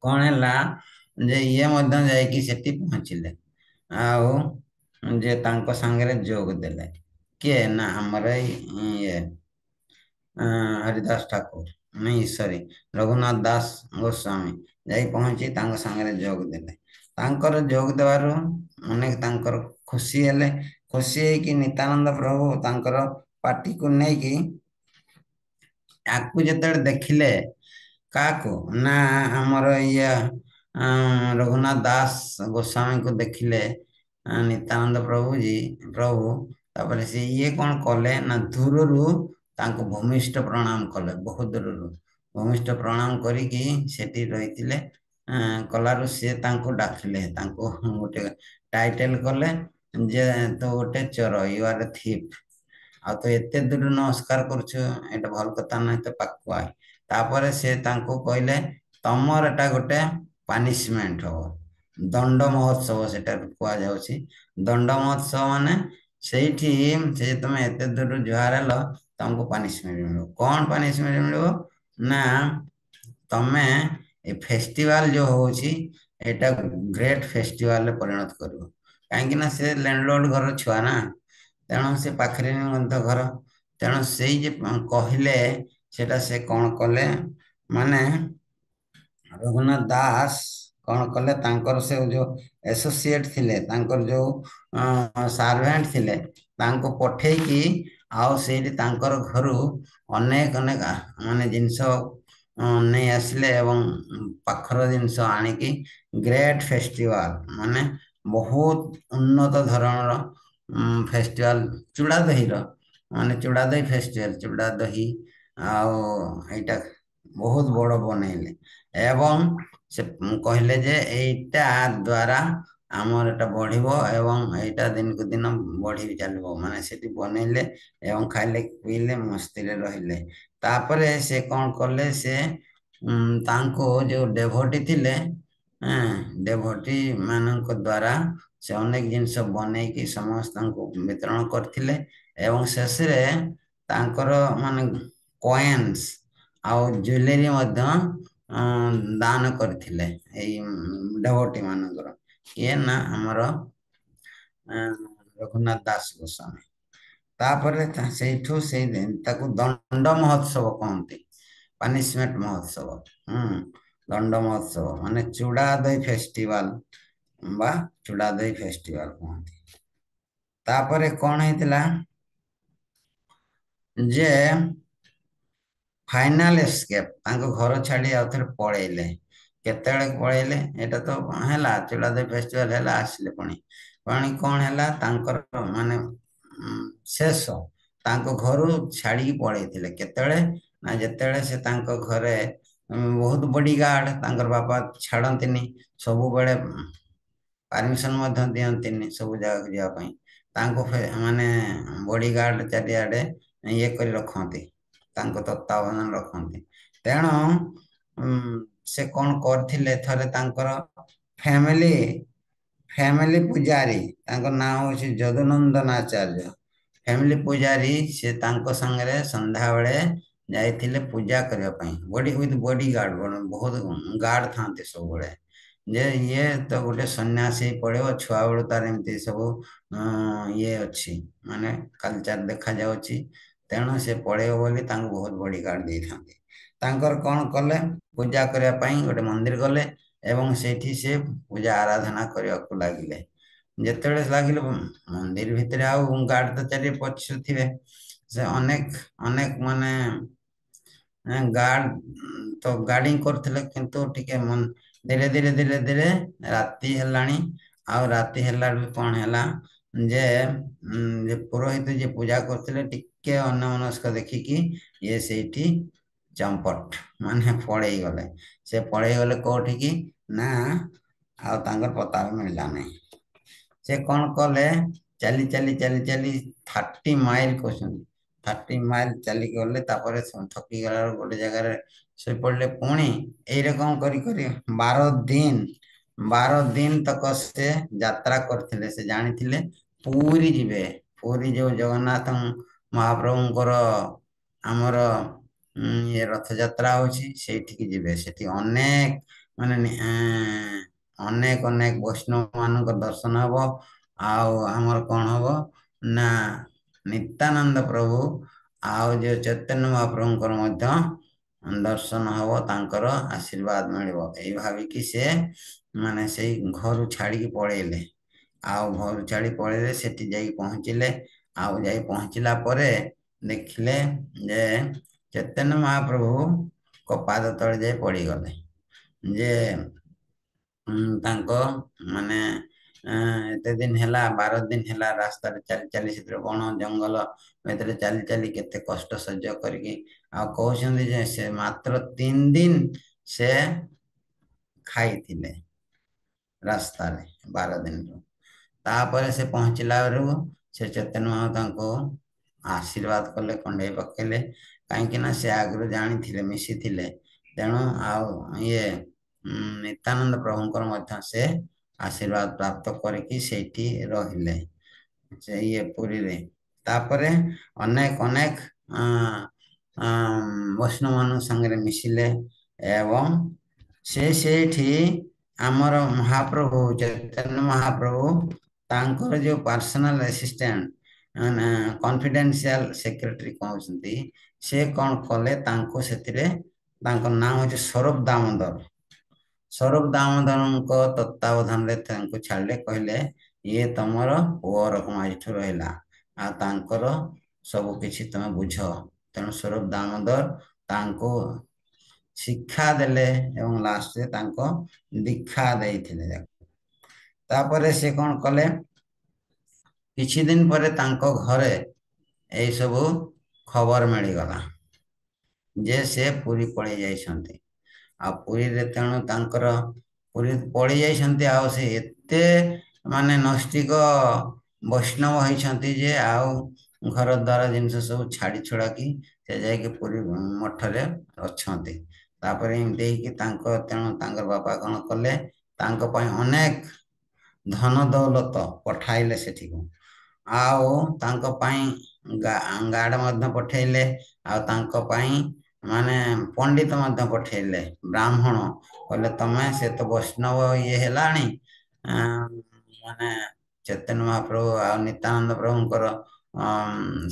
କଣ ହେଲା ଯେ ଇଏ ମଧ୍ୟ ଯାଇକି ସେଠି ପହଞ୍ଚିଲେ ଆଉ ଯେ ତାଙ୍କ ସାଙ୍ଗରେ ଯୋଗ ଦେଲେ। କିଏ ନା ଆମର ଇଏ ହରିଦାସ ଠାକୁର, ନାଇଁ ସରି ରଘୁନାଥ ଦାସ ଗୋସ୍ୱାମୀ ଯାଇ ପହଞ୍ଚି ତାଙ୍କ ସାଙ୍ଗରେ ଯୋଗ ଦେଲେ। ତାଙ୍କର ଯୋଗ ଦେବାରୁ ଅନେକ ତାଙ୍କର ଖୁସି ହେଲେ। ଖୁସି ହେଇକି ନିତ୍ୟାନନ୍ଦ ପ୍ରଭୁ ତାଙ୍କର ପାର୍ଟିକୁ ନେଇକି ୟାକୁ ଯେତେବେଳେ ଦେଖିଲେ, କାହାକୁ ନା ଆମର ଇଏ ରଘୁନାଥ ଦାସ ଗୋସ୍ୱାମୀଙ୍କୁ ଦେଖିଲେ ନିତ୍ୟାନନ୍ଦ ପ୍ରଭୁଜୀ ପ୍ରଭୁ। ତାପରେ ସେ ଇଏ କଣ କଲେ ନା ଦୂରରୁ ତାଙ୍କୁ ଭୂମିଷ୍ଠ ପ୍ରଣାମ କଲେ, ବହୁତ ଦୂରରୁ ଭୂମିଷ୍ଠ ପ୍ରଣାମ କରିକି ସେଠି ରହିଥିଲେ। କଲାରୁ ସେ ତାଙ୍କୁ ଡାକିଲେ, ତାଙ୍କୁ ଗୋଟେ ଟାଇଟେଲ କଲେ ଯେ ତୁ ଗୋଟେ ଚୋର, you ଆର୍ ଏ ଥିପ୍, ଆଉ ତୁ ଏତେ ଦୂରରୁ ନମସ୍କାର କରୁଛୁ, ଏଇଟା ଭଲ କଥା ନୁହେଁ, ତ ପାଖକୁ ଆୟ। ତାପରେ ସେ ତାଙ୍କୁ କହିଲେ ତମର ଏଟା ଗୋଟେ ପାନିସମେଣ୍ଟ ହବ, ଦଣ୍ଡ ମହୋତ୍ସବ ସେଟା କୁହାଯାଉଛି। ଦଣ୍ଡ ମହୋତ୍ସବ ମାନେ ସେଇଠି ସେ ତମେ ଏତେ ଦୂରରୁ ଜୁହାର ହେଲ, ତମକୁ ପାନିସମେଣ୍ଟ ମିଳିବ। କଣ ପାନିସମେଣ୍ଟ ମିଳିବ ନା ତମେ ଏ ଫେଷ୍ଟିଭାଲ ଯୋଉ ହଉଛି ଏଇଟା ଗ୍ରେଟ ଫେଷ୍ଟିଭାଲରେ ପରିଣତ କରିବ। କାହିଁକି ନା ସେ ଲ୍ୟାଣ୍ଡଲର୍ଡ ଘର ଛୁଆ ନା, ତେଣୁ ସେ ପାଖରେ ମଧ୍ୟ ଘର। ତେଣୁ ସେଇ ଯେ କହିଲେ ସେଟା ସେ କଣ କଲେ ମାନେ ରଘୁନାଥ ଦାସ କଣ କଲେ, ତାଙ୍କର ସେ ଯୋଉ ଆସୋସିଏଟ ଥିଲେ, ତାଙ୍କର ଯୋଉ ସାର୍ଭେଣ୍ଟ ଥିଲେ, ତାଙ୍କୁ ପଠେଇକି ଆଉ ସେଇଠି ତାଙ୍କର ଘରୁ ଅନେକ ଅନେକ ମାନେ ଜିନିଷ ନେଇ ଆସିଲେ ଏବଂ ପାଖର ଜିନିଷ ଆଣିକି ଗ୍ରେଟ ଫେଷ୍ଟିଭାଲ ମାନେ ବହୁତ ଉନ୍ନତ ଧରଣର ଫେଷ୍ଟିଭାଲ ଚୁଡ଼ା ଦହିର, ମାନେ ଚୁଡ଼ା ଦହି ଫେଷ୍ଟିଭାଲ, ଚୁଡ଼ା ଦହି ଆଉ ଏଇଟା ବହୁତ ବଡ଼ ବନେଇଲେ। ଏବଂ ସେ କହିଲେ ଯେ ଏଇଟା ଦ୍ୱାରା ଆମର ଏଟା ବଢିବ ଏବଂ ଏଇଟା ଦିନକୁ ଦିନ ବଢି ଚାଲିବ। ମାନେ ସେଠି ବନେଇଲେ ଏବଂ ଖାଇଲେ ପିଇଲେ ମସ୍ତିରେ ରହିଲେ। ତାପରେ ସେ କଣ କଲେ, ସେ ତାଙ୍କୁ ଯୋଉ ଡେଭୋଟି ଥିଲେ, ଡେଭୋଟି ମାନଙ୍କ ଦ୍ୱାରା ସେ ଅନେକ ଜିନିଷ ବନେଇକି ସମସ୍ତଙ୍କୁ ବିତରଣ କରିଥିଲେ। ଏବଂ ଶେଷରେ ତାଙ୍କର ମାନେ କଏନ୍ସ ଆଉ ଜୁଏଲାରୀ ମଧ୍ୟ ଦାନ କରିଥିଲେ ଏଇ ଡେଭୋଟି ମାନଙ୍କର। କିଏ ନା ଆମର ରଘୁନାଥ ଦାସ ଗୋସ୍ୱାମୀ। ତାପରେ ସେଇଠୁ ସେଇ ତାକୁ ଦଣ୍ଡ ମହୋତ୍ସବ କହନ୍ତି, ପାନିସମେଣ୍ଟ ମହୋତ୍ସବ। ଦଣ୍ଡ ମହୋତ୍ସବ ମାନେ ଚୁଡ଼ା ଦହି ଫେଷ୍ଟିଭାଲ ବା ଚୁଡ଼ା ଦହି ଫେଷ୍ଟିଭାଲ କୁହନ୍ତି। ତାପରେ କଣ ହେଇଥିଲା ଯେ ଫାଇନାଲ ଏସ୍କେପ, ତାଙ୍କ ଘର ଛାଡି ଆଉ ଥରେ ପଳେଇଲେ। କେତେବେଳେ ପଳେଇଲେ, ଏଇଟା ତ ହେଲା ଚୁଡ଼ା ଦହି ଫେଷ୍ଟିଭାଲ ହେଲା, ଆସିଲେ ପୁଣି ପୁଣି କଣ ହେଲା ତାଙ୍କର ମାନେ ଶେଷ ତାଙ୍କ ଘରୁ ଛାଡିକି ପଳେଇଥିଲେ। କେତେବେଳେ ନା ଯେତେବେଳେ ସେ ତାଙ୍କ ଘରେ ବହୁତ ବଡିଗାର୍ଡ, ତାଙ୍କର ବାପା ଛାଡନ୍ତିନି, ସବୁବେଳେ ପାରମିଶନ ମଧ୍ୟ ଦିଅନ୍ତିନି ସବୁ ଜାଗାକୁ ଯିବା ପାଇଁ। ତାଙ୍କୁ ମାନେ ବଡିଗାର୍ଡ ଚାରିଆଡେ ଇଏ କରି ରଖନ୍ତି, ତାଙ୍କ ତତ୍ତ୍ୱାବଧାନ ରଖନ୍ତି। ତେଣୁ ସେ କଣ କରିଥିଲେ, ଥରେ ତାଙ୍କର ଫ୍ୟାମିଲି ପୂଜାରୀ, ତାଙ୍କ ନାଁ ହଉଛି ଯଦୁନନ୍ଦନ ଆଚାର୍ଯ୍ୟ, ଫ୍ୟାମିଲି ପୂଜାରୀ, ସେ ତାଙ୍କ ସାଙ୍ଗରେ ସନ୍ଧ୍ୟାବେଳେ ଯାଇଥିଲେ ପୂଜା କରିବା ପାଇଁ। ବଡି ୱିଥ ବଡି ଗାର୍ଡ, ବହୁତ ଗାର୍ଡ ଥାନ୍ତି ସବୁବେଳେ, ଯେ ଇଏ ତ ଗୋଟେ ସନ୍ନ୍ୟାସୀ ପଳେଇବ, ଛୁଆ ବେଳୁ ତାର ଏମିତି ସବୁ ଇଏ ଅଛି, ମାନେ କଲଚର ଦେଖାଯାଉଛି, ତେଣୁ ସେ ପଳେଇବ ବୋଲି ତାଙ୍କୁ ବହୁତ ବଡି ଗାର୍ଡ ଦେଇଥାନ୍ତି। ତାଙ୍କର କଣ କଲେ, ପୂଜା କରିବା ପାଇଁ ଗୋଟେ ମନ୍ଦିର ଗଲେ ଏବଂ ସେଇଠି ସେ ପୂଜା ଆରାଧନା କରିବାକୁ ଲାଗିଲେ। ଯେତେବେଳେ ଲାଗିଲେ ମନ୍ଦିର ଭିତରେ ଆଉ ଗାର୍ଡ ତ ଚାରି ପଛ ଥିବେ, ସେ ଅନେକ ଅନେକ ମାନେ ଗାର୍ଡ ତ ଗାର୍ଡିଂ କରୁଥିଲେ, କିନ୍ତୁ ଟିକେ ଧୀରେ ଧୀରେ ଧୀରେ ଧୀରେ ରାତି ହେଲାଣି। ଆଉ ରାତି ହେଲା ବେଳକୁ କଣ ହେଲା ଯେ ପୁରୋହିତ ଯିଏ ପୂଜା କରୁଥିଲେ ଟିକେ ଅନ୍ୟମନସ୍କ ଦେଖିକି ଇଏ ସେଇଠି ଚମ୍ପଟ ମାନେ ପଳେଇ ଗଲେ। ସେ ପଳେଇ ଗଲେ କୋଉଠିକି ନା ଆଉ ତାଙ୍କର ପତା ବି ମିଳିଲା ନାହିଁ। ସେ କଣ କଲେ, ଚାଲି ଚାଲି ଚାଲି ଚାଲି 30 ମାଇଲ କହୁଛନ୍ତି, 30 ମାଇଲ ଚାଲିକି ଗଲେ। ତାପରେ ଥକି ଗଲା ବେଳକୁ ଗୋଟେ ଜାଗାରେ ଶୋଇପଡ଼ିଲେ। ପୁଣି ଏଇରକମ କରି କରି 12 ଦିନ ତକ ସେ ଯାତ୍ରା କରିଥିଲେ। ସେ ଜାଣିଥିଲେ ପୁରୀ ଯିବେ, ପୁରୀ ଯୋଉ ଜଗନ୍ନାଥ ମହାପ୍ରଭୁଙ୍କର ଆମର ଇଏ ରଥଯାତ୍ରା ହଉଛି, ସେଇଠିକି ଯିବେ। ସେଠି ଅନେକ ମାନେ ଅନେକ ଅନେକ ବୈଷ୍ଣବ ମାନଙ୍କ ଦର୍ଶନ ହବ। ଆଉ ଆମର କଣ ହବ ନା ନିତ୍ୟାନନ୍ଦ ପ୍ରଭୁ ଆଉ ଯୋଉ ଚୈତନ୍ୟ ମହାପ୍ରଭୁଙ୍କର ମଧ୍ୟ ଦର୍ଶନ ହବ, ତାଙ୍କର ଆଶୀର୍ବାଦ ମିଳିବ। ଏଇ ଭାବିକି ସେ ମାନେ ସେଇ ଘରୁ ଛାଡିକି ପଳେଇଲେ। ଆଉ ଘରୁ ଛାଡି ପଳେଇଲେ, ସେଠି ଯାଇକି ପହଞ୍ଚିଲେ। ଆଉ ଯାଇ ପହଞ୍ଚିଲା ପରେ ଦେଖିଲେ ଯେ ଚୈତନ୍ୟ ମହାପ୍ରଭୁଙ୍କ ପାଦ ତଳେ ଯାଇ ପଡ଼ିଗଲେ, ଯେ ତାଙ୍କ ମାନେ ଏତେ ଦିନ ହେଲା, 12 ଦିନ ହେଲା ରାସ୍ତାରେ ଚାଲି ଚାଲି, ସେଥିରେ ବଣ ଜଙ୍ଗଲ ଭିତରେ ଚାଲି ଚାଲି କେତେ କଷ୍ଟ ସହ୍ୟ କରିକି, ଆଉ କହୁଛନ୍ତି ଯେ ସେ ମାତ୍ର 3 ଦିନ ସେ ଖାଇଥିଲେ ରାସ୍ତାରେ 12 ଦିନରୁ। ତାପରେ ସେ ପହଞ୍ଚିଲା ବେଳକୁ ସେ ଚୈତନ୍ୟ ମହାପ୍ରଭୁ ତାଙ୍କୁ ଆଶୀର୍ବାଦ କଲେ, କଣ୍ଢେଇ ପକେଇଲେ, କାହିଁକି ନା ସେ ଆଗରୁ ଜାଣିଥିଲେ, ମିଶିଥିଲେ। ତେଣୁ ଆଉ ଇଏ ନିତ୍ୟାନନ୍ଦ ପ୍ରଭୁଙ୍କର ମଧ୍ୟ ସେ ଆଶୀର୍ବାଦ ପ୍ରାପ୍ତ କରିକି ସେଇଠି ରହିଲେ ସେ ଇଏ ପୁରୀରେ। ତାପରେ ଅନେକ ଅନେକ ବୈଷ୍ଣବ ମାନଙ୍କ ସାଙ୍ଗରେ ମିଶିଲେ, ଏବଂ ସେ ସେଇଠି ଆମର ମହାପ୍ରଭୁ ଚୈତନ୍ୟ ମହାପ୍ରଭୁ ତାଙ୍କର ଯୋଉ ପର୍ସନାଲ ଆସିଷ୍ଟାଣ୍ଟ ମାନେ କନଫିଡେନ୍ସିଆଲ ସେକ୍ରେଟାରୀ କହୁଛନ୍ତି, ସେ କଣ କଲେ ତାଙ୍କୁ ସେଥିରେ, ତାଙ୍କ ନାଁ ହଉଛି ସ୍ୱରୂପ ଦାମୋଦର। ସ୍ୱରୂପ ଦାମୋଦରଙ୍କ ତତ୍ତ୍ୱାବଧାନରେ ତାଙ୍କୁ ଛାଡ଼ିଲେ, କହିଲେ ଇଏ ତମର ପୁଅ ରକମ ଏଇଠୁ ରହିଲା, ଆଉ ତାଙ୍କର ସବୁ କିଛି ତମେ ବୁଝ। ତେଣୁ ସ୍ୱରୂପ ଦାମୋଦର ତାଙ୍କୁ ଶିକ୍ଷା ଦେଲେ ଏବଂ ଲାଷ୍ଟରେ ତାଙ୍କ ଦୀକ୍ଷା ଦେଇଥିଲେ। ତାପରେ ସେ କଣ କଲେ, କିଛି ଦିନ ପରେ ତାଙ୍କ ଘରେ ଏଇସବୁ ଖବର ମିଳିଗଲା ଯେ ସେ ପୁରୀ ପଳେଇ ଯାଇଛନ୍ତି। ଆଉ ପୁରୀରେ ତେଣୁ ତାଙ୍କର ପୁରୀ ପଳେଇ ଯାଇଛନ୍ତି, ଆଉ ସେ ଏତେ ମାନେ ନୈଷ୍ଠିକ ବୈଷ୍ଣବ ହେଇଛନ୍ତି ଯେ ଆଉ ଘର ଦ୍ୱାର ଜିନିଷ ସବୁ ଛାଡ଼ି ଛୁଡ଼ାକି ସେ ଯାଇକି ପୁରୀ ମଠରେ ଅଛନ୍ତି। ତାପରେ ଏମିତି ହେଇକି ତାଙ୍କ, ତେଣୁ ତାଙ୍କର ବାପା କଣ କଲେ, ତାଙ୍କ ପାଇଁ ଅନେକ ଧନ ଦୌଲତ ପଠାଇଲେ ସେଠିକୁ, ଆଉ ତାଙ୍କ ପାଇଁ ଗାର୍ଡ ମଧ୍ୟ ପଠେଇଲେ, ଆଉ ତାଙ୍କ ପାଇଁ ମାନେ ପଣ୍ଡିତ ମଧ୍ୟ ପଠେଇଲେ, ବ୍ରାହ୍ମଣ। କହିଲେ ତମେ, ସେ ତ ବୈଷ୍ଣବ ଇଏ ହେଲାଣି, ମାନେ ଚୈତନ୍ୟ ମହାପ୍ରଭୁ ଆଉ ନିତ୍ୟାନନ୍ଦ ପ୍ରଭୁଙ୍କର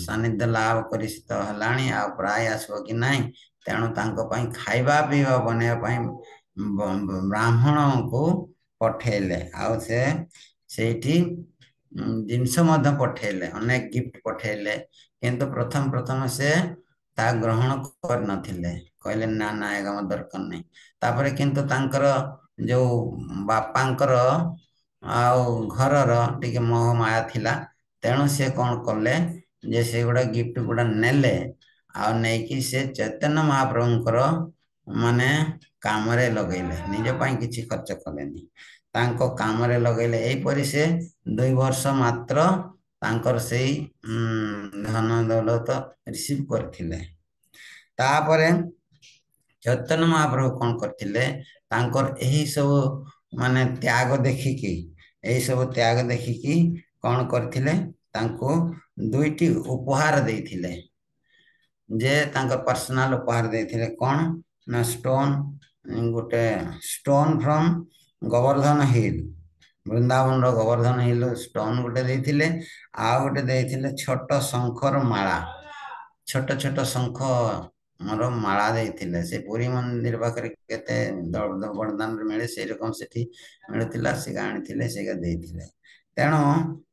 ସାନ୍ନିଧ୍ୟ ଲାଭ କରି ସେ ତ ହେଲାଣି, ଆଉ ପ୍ରାୟ ଆସିବ କି ନାହିଁ, ତେଣୁ ତାଙ୍କ ପାଇଁ ଖାଇବା ପିଇବା ବନେଇବା ପାଇଁ ବ୍ରାହ୍ମଣଙ୍କୁ ପଠେଇଲେ। ଆଉ ସେ ସେଇଠି ଜିନିଷ ମଧ୍ୟ ପଠେଇଲେ, ଅନେକ ଗିଫ୍ଟ ପଠେଇଲେ, କିନ୍ତୁ ପ୍ରଥମ ପ୍ରଥମ ସେ ତା ଗ୍ରହଣ କରିନଥିଲେ, କହିଲେ ନା ନା ଏ କାମ ଦରକାର ନାହିଁ। ତାପରେ କିନ୍ତୁ ତାଙ୍କର ଯୋଉ ବାପାଙ୍କର ଆଉ ଘରର ଟିକେ ମୋହ ମାୟା ଥିଲା, ତେଣୁ ସେ କଣ କଲେ ଯେ ସେଗୁଡ଼ା ଗିଫ୍ଟ ଗୁଡ଼ା ନେଲେ, ଆଉ ନେଇକି ସେ ଚୈତନ୍ୟ ମହାପ୍ରଭୁଙ୍କର ମାନେ କାମରେ ଲଗେଇଲେ, ନିଜ ପାଇଁ କିଛି ଖର୍ଚ୍ଚ କଲେନି, ତାଙ୍କ କାମରେ ଲଗେଇଲେ। ଏହିପରି ସେ 2 ବର୍ଷ ମାତ୍ର ତାଙ୍କର ସେଇ ଧନ ଦୌଲତ ରିସିଭ୍ କରିଥିଲେ। ତାପରେ ଚୈତନ୍ୟ ମହାପ୍ରଭୁ କଣ କରିଥିଲେ, ତାଙ୍କର ଏହି ସବୁ ମାନେ ତ୍ୟାଗ ଦେଖିକି, ଏହି ସବୁ ତ୍ୟାଗ ଦେଖିକି କଣ କରିଥିଲେ, ତାଙ୍କୁ 2ଟି ଉପହାର ଦେଇଥିଲେ, ଯେ ତାଙ୍କ ପର୍ସନାଲ ଉପହାର ଦେଇଥିଲେ। କଣ ନା ଷ୍ଟୋନ, ଗୋଟେ ଷ୍ଟୋନ ଫ୍ରମ ଗୋବର୍ଦ୍ଧନ ହିଲ୍, ବୃନ୍ଦାବନର ଗୋବର୍ଦ୍ଧନ ହିଲ୍ ଷ୍ଟୋନ ଗୋଟେ ଦେଇଥିଲେ, ଆଉ ଗୋଟେ ଦେଇଥିଲେ ଛୋଟ ଶଙ୍ଖର ମାଳା, ଛୋଟ ଛୋଟ ଶଙ୍ଖର ମାଳା ଦେଇଥିଲେ। ସେ ପୁରୀ ମନ୍ଦିର ପାଖରେ କେତେ ବଡ଼ଦାନରେ ମିଳେ, ସେଇରକମ ସେଠି ମିଳୁଥିଲା, ସେ ଆଣିଥିଲେ, ସେଇଟା ଦେଇଥିଲେ। ତେଣୁ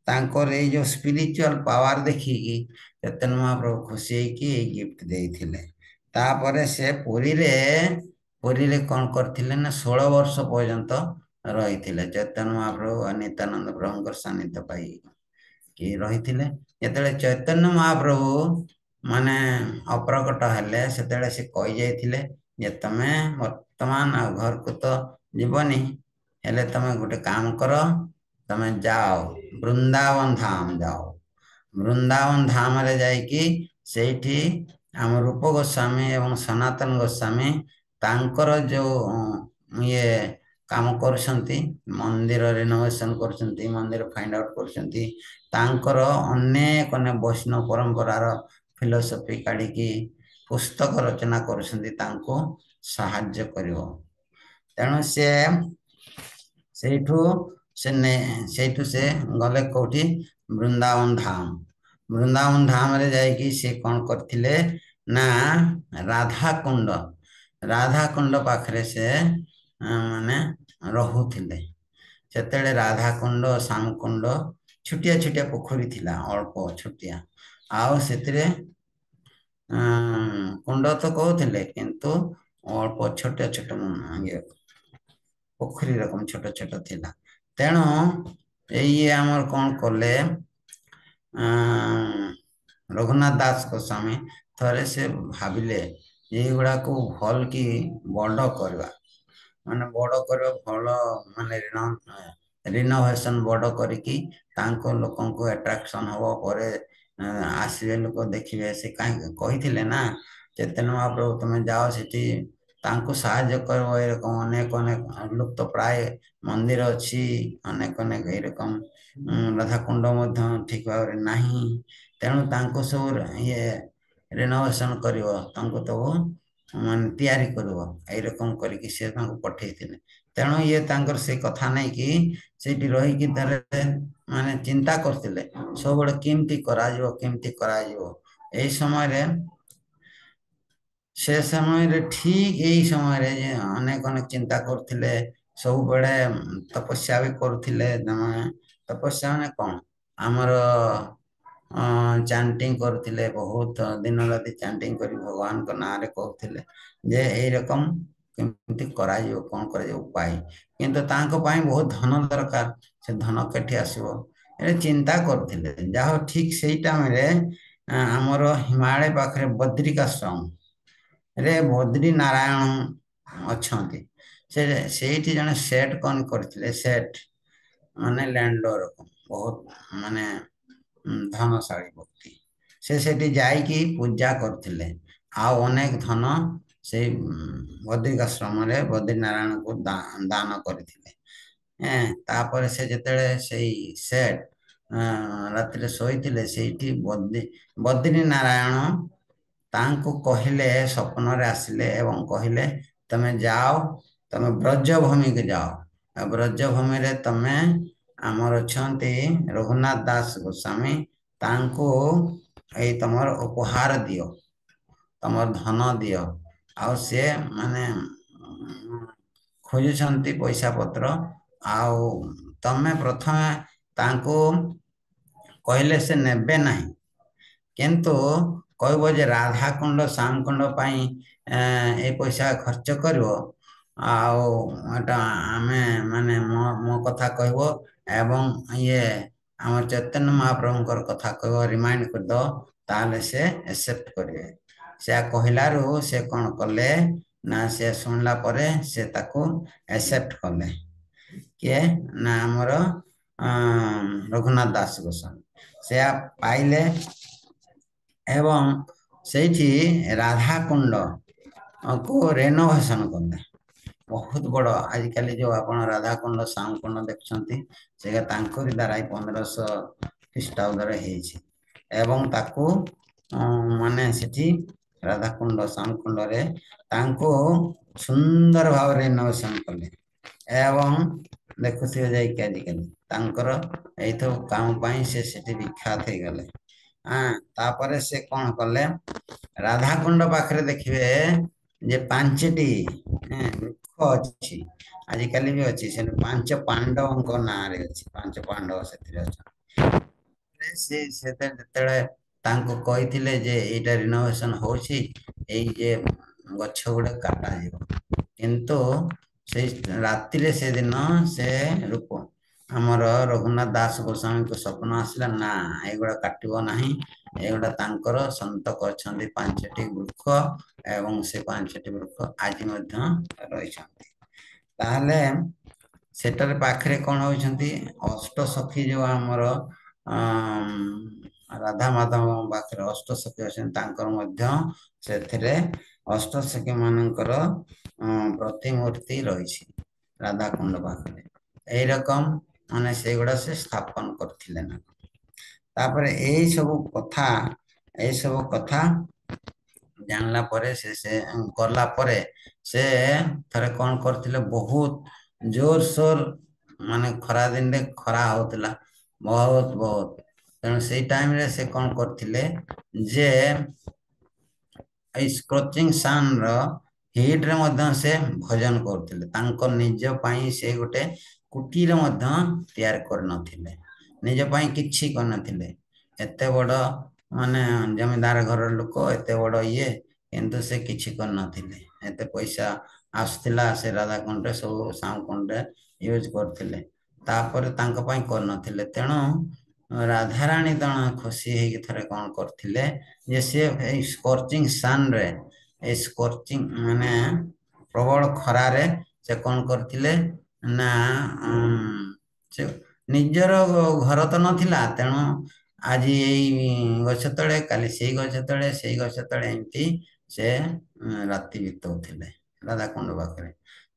ତାଙ୍କର ଏଇ ଯୋଉ ସ୍ପିରିଚୁଆଲ ପାୱାର ଦେଖିକି ଚୈତନ୍ୟ ମହାପ୍ରଭୁ ଖୁସି ହେଇକି ଏଇ ଗିଫ୍ଟ ଦେଇଥିଲେ। ତାପରେ ସେ ପୁରୀରେ କଣ କରିଥିଲେ ନା 16 ବର୍ଷ ପର୍ଯ୍ୟନ୍ତ ରହିଥିଲେ ଚୈତନ୍ୟ ମହାପ୍ରଭୁ ଆଉ ନିତ୍ୟାନନ୍ଦ ପ୍ରଭୁଙ୍କର ସାନ୍ନିଧ୍ୟ ପାଇକି ରହିଥିଲେ। ଯେତେବେଳେ ଚୈତନ୍ୟ ମହାପ୍ରଭୁ ମାନେ ଅପ୍ରକଟ ହେଲେ, ସେତେବେଳେ ସେ କହିଯାଇଥିଲେ ଯେ ତମେ ବର୍ତ୍ତମାନ ଆଉ ଘରକୁ ତ ଯିବନି, ହେଲେ ତମେ ଗୋଟେ କାମ କର, ତମେ ଯାଅ ବୃନ୍ଦାବନ ଧାମ ଯାଅ। ବୃନ୍ଦାବନ ଧାମରେ ଯାଇକି ସେଇଠି ଆମ ରୂପ ଗୋସ୍ୱାମୀ ଏବଂ ସନାତନ ଗୋସ୍ୱାମୀ ତାଙ୍କର ଯୋଉ ଇଏ କାମ କରୁଛନ୍ତି, ମନ୍ଦିର ରିନୋଭେସନ କରୁଛନ୍ତି, ମନ୍ଦିର ଫାଇଣ୍ଡ ଆଉଟ କରୁଛନ୍ତି, ତାଙ୍କର ଅନେକ ଅନେକ ବୈଷ୍ଣବ ପରମ୍ପରାର ଫିଲୋସଫି କାଢିକି ପୁସ୍ତକ ରଚନା କରୁଛନ୍ତି, ତାଙ୍କୁ ସାହାଯ୍ୟ କରିବ। ତେଣୁ ସେ ସେଇଠୁ ସେ ସେଇଠୁ ସେ ଗଲେ କୋଉଠି, ବୃନ୍ଦାବନ ଧାମ। ବୃନ୍ଦାବନ ଧାମରେ ଯାଇକି ସେ କଣ କରିଥିଲେ ନା ରାଧାକୁଣ୍ଡ ପାଖରେ ସେ ମାନେ ରହୁଥିଲେ। ସେତେବେଳେ ରାଧାକୁଣ୍ଡ, ଶ୍ୟାମକୁଣ୍ଡ ଛୋଟିଆ ଛୋଟିଆ ପୋଖରୀ ଥିଲା, ଅଳ୍ପ ଛୋଟିଆ, ଆଉ ସେଥିରେ କୁଣ୍ଡ ତ କହୁଥିଲେ, କିନ୍ତୁ ଅଳ୍ପ ଛୋଟ ଛୋଟ ଇଏ ପୋଖରୀ ରକମ ଛୋଟ ଛୋଟ ଥିଲା। ତେଣୁ ଏଇ ଆମର କଣ କଲେ, ରଘୁନାଥ ଦାସ ଗୋସ୍ୱାମୀ ଥରେ ସେ ଭାବିଲେ ଏଇଗୁଡାକୁ ଭଲ କି ବଡ କରିବା, ମାନେ ବଡ କରିବା ଭଲ, ମାନେ ରିନୋଭେସନ ବଡ କରିକି ତାଙ୍କ ଲୋକଙ୍କୁ ଆଟ୍ରାକ୍ସନ ହବ, ପରେ ଆସିବେ ଲୋକ ଦେଖିବେ। ସେ କାହିଁକି କହିଥିଲେ ନା ଚୈତନ୍ୟ ମହାପ୍ରଭୁ ତମେ ଯାଅ ସେଠି ତାଙ୍କୁ ସାହାଯ୍ୟ କରିବ। ଏରକମ ଅନେକ ଅନେକ ଲୁପ୍ତ ପ୍ରାୟ ମନ୍ଦିର ଅଛି, ଅନେକ ଅନେକ ଏରକମ ରାଧାକୁଣ୍ଡ ମଧ୍ୟ ଠିକ ଭାବରେ ନାହିଁ। ତେଣୁ ତାଙ୍କୁ ସବୁ ଇଏ ରିନୋଭେସନ କରିବ, ତାଙ୍କୁ ସବୁ ମାନେ ତିଆରି କରିବ, ଏଇରକମ କରିକି ସେ ତାଙ୍କୁ ପଠେଇଥିଲେ। ତେଣୁ ଇଏ ତାଙ୍କର ସେ କଥା ନେଇକି ସେଇଠି ରହିକି ତାର ମାନେ ଚିନ୍ତା କରୁଥିଲେ ସବୁବେଳେ କେମିତି କରାଯିବ, କେମିତି କରାଯିବ। ଏଇ ସମୟରେ ସେ ସମୟରେ ଠିକ ଏଇ ସମୟରେ ଯେ ଅନେକ ଅନେକ ଚିନ୍ତା କରୁଥିଲେ, ସବୁବେଳେ ତପସ୍ୟା ବି କରୁଥିଲେ। ତପସ୍ୟା ମାନେ କଣ, ଆମର ଚାଣ୍ଟିଂ କରୁଥିଲେ, ବହୁତ ଦିନ ରାତି ଚାଣ୍ଟିଂ କରି ଭଗବାନଙ୍କ ନାଁରେ କହୁଥିଲେ ଯେ ଏଇରକମ କେମିତି କରାଯିବ, କଣ କରାଯିବ ଉପାୟ। କିନ୍ତୁ ତାଙ୍କ ପାଇଁ ବହୁତ ଧନ ଦରକାର, ସେ ଧନ କେଠି ଆସିବ ଏ ଚିନ୍ତା କରୁଥିଲେ। ଯାହା ହଉ ଠିକ ସେଇ ଟାଇମରେ ଆମର ହିମାଳୟ ପାଖରେ ବଦ୍ରିକାଶ୍ରମ ରେ ବଦ୍ରି ନାରାୟଣ ଅଛନ୍ତି। ସେ ସେଇଠି ଜଣେ ସେଟ୍ କଣ କରିଥିଲେ, ସେଟ୍ ମାନେ ଲ୍ୟାଣ୍ଡର ବହୁତ ମାନେ ଧନଶାଳୀ ବ୍ୟକ୍ତି, ସେ ସେଠି ଯାଇକି ପୂଜା କରୁଥିଲେ ଆଉ ଅନେକ ଧନ ସେଇ ବଦ୍ରିକାଶ୍ରମରେ ବଦ୍ରି ନାରାୟଣକୁ ଦାନ କରିଥିଲେ। ତାପରେ ସେ ଯେତେବେଳେ ସେଇ ସେଟ୍ ରାତିରେ ଶୋଇଥିଲେ, ସେଇଠି ବଦ୍ରି ନାରାୟଣ ତାଙ୍କୁ କହିଲେ, ସ୍ୱପ୍ନରେ ଆସିଲେ ଏବଂ କହିଲେ ତମେ ଯାଅ, ତମେ ବ୍ରଜଭୂମିକୁ ଯାଅ, ଆଉ ବ୍ରଜଭୂମିରେ ତମେ ଆମର ଅଛନ୍ତି ରଘୁନାଥ ଦାସ ଗୋସ୍ୱାମୀ, ତାଙ୍କୁ ଏଇ ତମର ଉପହାର ଦିଅ, ତମର ଧନ ଦିଅ। ଆଉ ସେ ମାନେ ଖୋଜୁଛନ୍ତି ପଇସା ପତ୍ର, ଆଉ ତମେ ପ୍ରଥମେ ତାଙ୍କୁ କହିଲେ ସେ ନେବେ ନାହିଁ, କିନ୍ତୁ କହିବ ଯେ ରାଧାକୁଣ୍ଡ ଶ୍ୟାମକୁଣ୍ଡ ପାଇଁ ଏଇ ପଇସା ଖର୍ଚ୍ଚ କରିବ, ଆଉ ଏଟା ଆମେ ମାନେ ମୋ କଥା କହିବ ଏବଂ ଇଏ ଆମ ଚୈତନ୍ୟ ମହାପ୍ରଭୁଙ୍କର କଥା କହିବ, ରିମାଇଣ୍ଡ କରିଦବ, ତାହେଲେ ସେ ଆକ୍ସେପ୍ଟ କରିବେ। ସେ କହିଲାରୁ ସେ କଣ କଲେ ନା, ସେ ଶୁଣିଲା ପରେ ସେ ତାକୁ ଆକ୍ସେପ୍ଟ କଲେ। କିଏ ନା ଆମର ରଘୁନାଥ ଦାସ ଗୋସ୍ୱାମୀ ସେ ପାଇଲେ ଏବଂ ସେଇଠି ରାଧାକୁଣ୍ଡ କୁ ରେନୋଭେସନ କଲେ। ବହୁତ ବଡ ଆଜିକାଲି ଯୋଉ ଆପଣ ରାଧାକୁଣ୍ଡ ଶ୍ୟାମକୁଣ୍ଡ ଦେଖୁଛନ୍ତି, ସେଇଟା ତାଙ୍କରି ଦ୍ୱାରା ଏଇ 1500 ଖ୍ରୀଷ୍ଟାବ୍ଦରେ ହେଇଛି। ଏବଂ ତାକୁ ମାନେ ସେଠି ରାଧାକୁଣ୍ଡ ଶ୍ୟାମକୁଣ୍ଡରେ ତାଙ୍କୁ ସୁନ୍ଦର ଭାବରେ ରେନୋଭେସନ କଲେ ଏବଂ ଦେଖୁଥିବେ ଯାଇକି ଆଜିକାଲି ତାଙ୍କର ଏଇଥବ କାମ ପାଇଁ ସେ ସେଠି ବିଖ୍ୟାତ ହେଇଗଲେ। ତାପରେ ସେ କଣ କଲେ, ରାଧାକୁଣ୍ଡ ପାଖରେ ଦେଖିବେ ଯେ 5ଟି ବୃକ୍ଷ ଅଛି, ଆଜିକାଲି ବି ଅଛି, ସେ 5 ପାଣ୍ଡବଙ୍କ ନାଁରେ ଅଛି, 5 ପାଣ୍ଡବ ସେଥିରେ ଅଛନ୍ତି। ସେ ଯେତେବେଳେ ତାଙ୍କୁ କହିଥିଲେ ଯେ ଏଇଟା ରିନୋଭେସନ ହଉଛି, ଏଇ ଯେ ଗଛ ଗୁଡା କାଟାଯିବ, କିନ୍ତୁ ସେଇ ରାତିରେ ସେଦିନ ସେ ରୂପ ଆମର ରଘୁନାଥ ଦାସ ଗୋସ୍ୱାମୀଙ୍କ ସ୍ୱପ୍ନ ଆସିଲା, ନା ଏଗୁଡା କାଟିବ ନାହିଁ, ଏଗୁଡା ତାଙ୍କର ସନ୍ତକ ଅଛନ୍ତି 5ଟି ବୃକ୍ଷ ଏବଂ ସେ 5ଟି ବୃକ୍ଷ ଆଜି ମଧ୍ୟ ରହିଛନ୍ତି। ତାହେଲେ ସେଟାରେ ପାଖରେ କଣ ହଉଛନ୍ତି, ଅଷ୍ଟସଖୀ ଯୋଉ ଆମର ରାଧା ମାଧବ ପାଖରେ ଅଷ୍ଟସଖୀ ଅଛନ୍ତି, ତାଙ୍କର ମଧ୍ୟ ସେଥିରେ ଅଷ୍ଟସଖୀ ମାନଙ୍କର ପ୍ରତିମୂର୍ତ୍ତି ରହିଛି ରାଧାକୁଣ୍ଡ ପାଖରେ। ଏଇରକମ ମାନେ ସେଇଗୁଡା ସେ ସ୍ଥାପନ କରିଥିଲେ ନା। ତାପରେ ଏଇ ସବୁ କଥା ଜାଣିଲା ପରେ ସେ କଲା ପରେ ସେ ଥରେ କଣ କରିଥିଲେ, ବହୁତ ଜୋରସୋର ମାନେ ଖରା ଦିନରେ ଖରା ହଉଥିଲା ବହୁତ ବହୁତ, ତେଣୁ ସେଇ ଟାଇମରେ ସେ କଣ କରିଥିଲେ ଯେ ଏଇ ସ୍କ୍ରଚିଂ ସାନ୍ ର ହିଟରେ ମଧ୍ୟ ସେ ଭଜନ କରୁଥିଲେ। ତାଙ୍କ ନିଜ ପାଇଁ ସେ ଗୋଟେ କୁଟୀର ମଧ୍ୟ ତିଆରି କରିନଥିଲେ, ନିଜ ପାଇଁ କିଛି କରିନଥିଲେ। ଏତେ ବଡ ମାନେ ଜମିଦାର ଘରର ଲୋକ, ଏତେ ବଡ ଇଏ, କିନ୍ତୁ ସେ କିଛି କରିନଥିଲେ। ଏତେ ପଇସା ଆସୁଥିଲା, ସେ ରାଧାକୁଣ୍ଡରେ ସବୁ ଶ୍ୟାମକୁଣ୍ଡରେ ୟୁଜ କରୁଥିଲେ, ତାପରେ ତାଙ୍କ ପାଇଁ କରିନଥିଲେ। ତେଣୁ ରାଧାରାଣୀ ତେଣୁ ଖୁସି ହେଇକି ଥରେ କଣ କରିଥିଲେ ଯେ ସିଏ ଏଇ ସ୍କର୍ଚିଂ ସନରେ, ଏଇ ସ୍କର୍ଚିଂ ମାନେ ପ୍ରବଳ ଖରାରେ ସେ କଣ କରିଥିଲେ ନା, ସେ ନିଜର ଘର ତ ନଥିଲା, ତେଣୁ ଆଜି ଏଇ ଗଛ ତଳେ, କାଲି ସେଇ ଗଛ ତଳେ, ସେଇ ଗଛ ତଳେ ଏମିତି ସେ ରାତି ବିତଉଥିଲେ ରାଧାକୁଣ୍ଡ ପାଖରେ।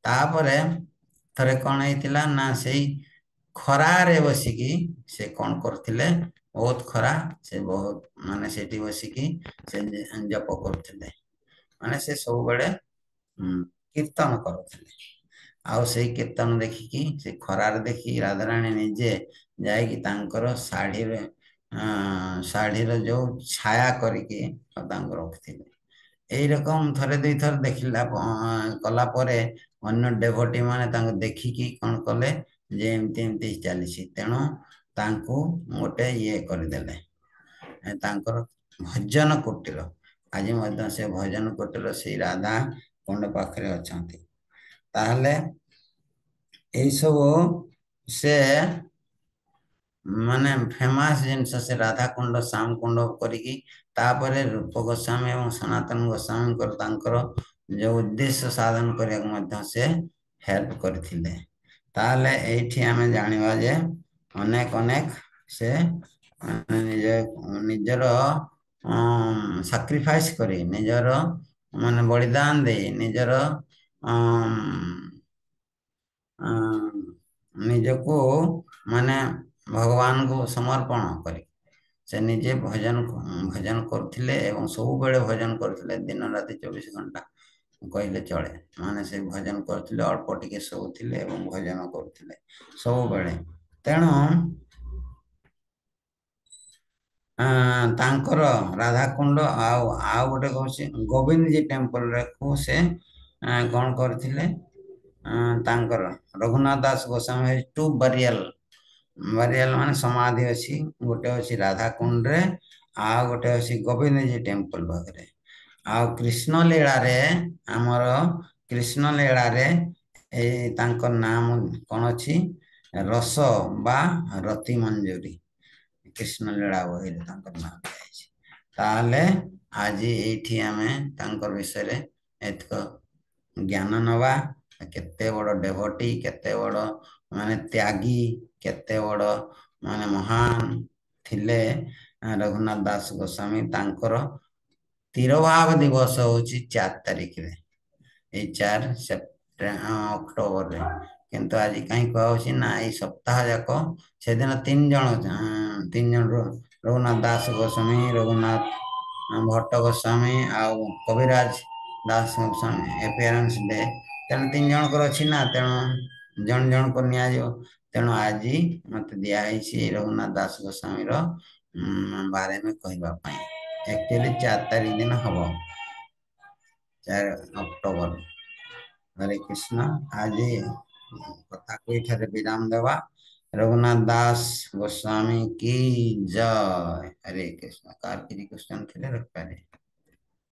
ତାପରେ ଥରେ କଣ ହେଇଥିଲା ନା, ସେଇ ଖରାରେ ବସିକି ସେ କଣ କରୁଥିଲେ, ବହୁତ ଖରା, ସେ ବହୁତ ମାନେ ସେଠି ବସିକି ସେ ଜପ କରୁଥିଲେ, ମାନେ ସେ ସବୁବେଳେ କୀର୍ତ୍ତନ କରୁଥିଲେ। ଆଉ ସେଇ କୀର୍ତ୍ତନ ଦେଖିକି, ସେ ଖରାରେ ଦେଖିକି ରାଧାରାଣୀ ନିଜେ ଯାଇକି ତାଙ୍କର ଶାଢୀର ଯୋଉ ଛାୟା କରିକି ତାଙ୍କୁ ରଖିଥିଲେ। ଏଇରକମ ଥରେ ଦୁଇଥର ଦେଖିଲା କଲା ପରେ ଅନ୍ୟ ଡେଭୋଟି ମାନେ ତାଙ୍କୁ ଦେଖିକି କଣ କଲେ ଯେ ଏମିତି ଏମିତି ଚାଲିଛି, ତେଣୁ ତାଙ୍କୁ ଗୋଟେ ଇଏ କରିଦେଲେ ତାଙ୍କର ଭଜନ କୁଟୀର। ଆଜି ମଧ୍ୟ ସେ ଭଜନ କୁଟୀର ସେଇ ରାଧା କୁଣ୍ଡ ପାଖରେ ଅଛନ୍ତି। ତାହେଲେ ଏଇସବୁ ସେ ମାନେ ଫେମସ ଜିନିଷ, ସେ ରାଧାକୁଣ୍ଡ ଶ୍ୟାମକୁଣ୍ଡ କରିକି। ତାପରେ ରୂପ ଗୋସ୍ୱାମୀ ଏବଂ ସନାତନ ଗୋସ୍ୱାମୀଙ୍କର ତାଙ୍କର ଯୋଉ ଉଦ୍ଦେଶ୍ୟ ସାଧନ କରିବାକୁ ମଧ୍ୟ ସେ ହେଲ୍ପ କରିଥିଲେ। ତାହେଲେ ଏଇଠି ଆମେ ଜାଣିବା ଯେ ଅନେକ ଅନେକ ସେ ନିଜର ସାକ୍ରିଫାଇସ୍ କରି, ନିଜର ମାନେ ବଳିଦାନ ଦେଇ, ନିଜର ନିଜକୁ ମାନେ ଭଗବାନଙ୍କୁ ସମର୍ପଣ କରି ସେ ନିଜେ ଭଜନ କରୁଥିଲେ ଏବଂ ସବୁବେଳେ ଭଜନ କରୁଥିଲେ, ଦିନ ରାତି 24 ଘଣ୍ଟା କହିଲେ ଚଳେ। ମାନେ ସେ ଭଜନ କରୁଥିଲେ, ଅଳ୍ପ ଟିକେ ଶୋଉଥିଲେ ଏବଂ ଭଜନ କରୁଥିଲେ ସବୁବେଳେ। ତେଣୁ ତାଙ୍କର ରାଧାକୁଣ୍ଡ ଆଉ ଗୋଟେ କହୁଛି ଗୋବିନ୍ଦଜୀ ଟେମ୍ପଲରେ ସେ କଣ କରିଥିଲେ, ତାଙ୍କର ରଘୁନାଥ ଦାସ ଗୋସ୍ୱାମୀ ଟୁ ବରିଆଲ, ବରିଆଲ ମାନେ ସମାଧି ଅଛି, ଗୋଟେ ଅଛି ରାଧାକୁଣ୍ଡରେ ଆଉ ଗୋଟେ ଅଛି ଗୋବିନ୍ଦଜୀ ଟେମ୍ପଲ ପାଖରେ। ଆଉ କୃଷ୍ଣ ଲୀଳାରେ, ଆମର କୃଷ୍ଣ ଲୀଳାରେ ଏଇ ତାଙ୍କ ନାମ କଣ ଅଛି, ରସ ବା ରତି ମଞ୍ଜୁରୀ, କୃଷ୍ଣ ଲୀଳା ବହିରେ ତାଙ୍କର ନାମ ଦିଆଯାଇଛି। ତାହେଲେ ଆଜି ଏଇଠି ଆମେ ତାଙ୍କ ବିଷୟରେ ଏତକ ଜ୍ଞାନ ନବା, କେତେ ବଡ ଡେଭୋଟି, କେତେ ବଡ ମାନେ ତ୍ୟାଗୀ, କେତେ ବଡ ମାନେ ମହାନ ଥିଲେ ରଘୁନାଥ ଦାସ ଗୋସ୍ୱାମୀ। ତାଙ୍କର ତିରୋଭାବ ଦିବସ ହଉଛି 4 ତାରିଖରେ, ଏଇ 4 ଅକ୍ଟୋବରରେ। କିନ୍ତୁ ଆଜି କାହିଁ କୁହାହଉଛି ନା ଏଇ ସପ୍ତାହ ଯାକ ସେଦିନ ତିନି ଜଣ ରଘୁନାଥ ଦାସ ଗୋସ୍ୱାମୀ, ରଘୁନାଥ ଭଟ୍ଟ ଗୋସ୍ୱାମୀ ଆଉ କବିରାଜ ଦାସ ଗୋସ୍ୱାମୀ ଆପିୟରାନ୍ସ ଡେ, ତେଣୁ 3 ଜଣଙ୍କର ଅଛି ନା, ତେଣୁ ଜଣ ଜଣଙ୍କୁ ନିଆଯିବ। ତେଣୁ ଆଜି ମତେ ଦିଆହେଇଛି ରଘୁନାଥ ଦାସ ଗୋସ୍ୱାମୀର ବାରେ ମେ କହିବା ପାଇଁ। ଆକ୍ଚୁଆଲି 4 ତାରିଖ ଦିନ ହବ, 4 ଅକ୍ଟୋବର। ହରେ କୃଷ୍ଣ। ଆଜି କଥାକୁ ଏଠାରେ ବିରାମ ଦେବା। ରଘୁନାଥ ଦାସ ଗୋସ୍ୱାମୀ କି ଜୟ। ହରେ କୃଷ୍ଣ। କାହାର କିଛି କ୍ୱେଶ୍ଚନ ଥିଲେ ରଖିପାରିବେ।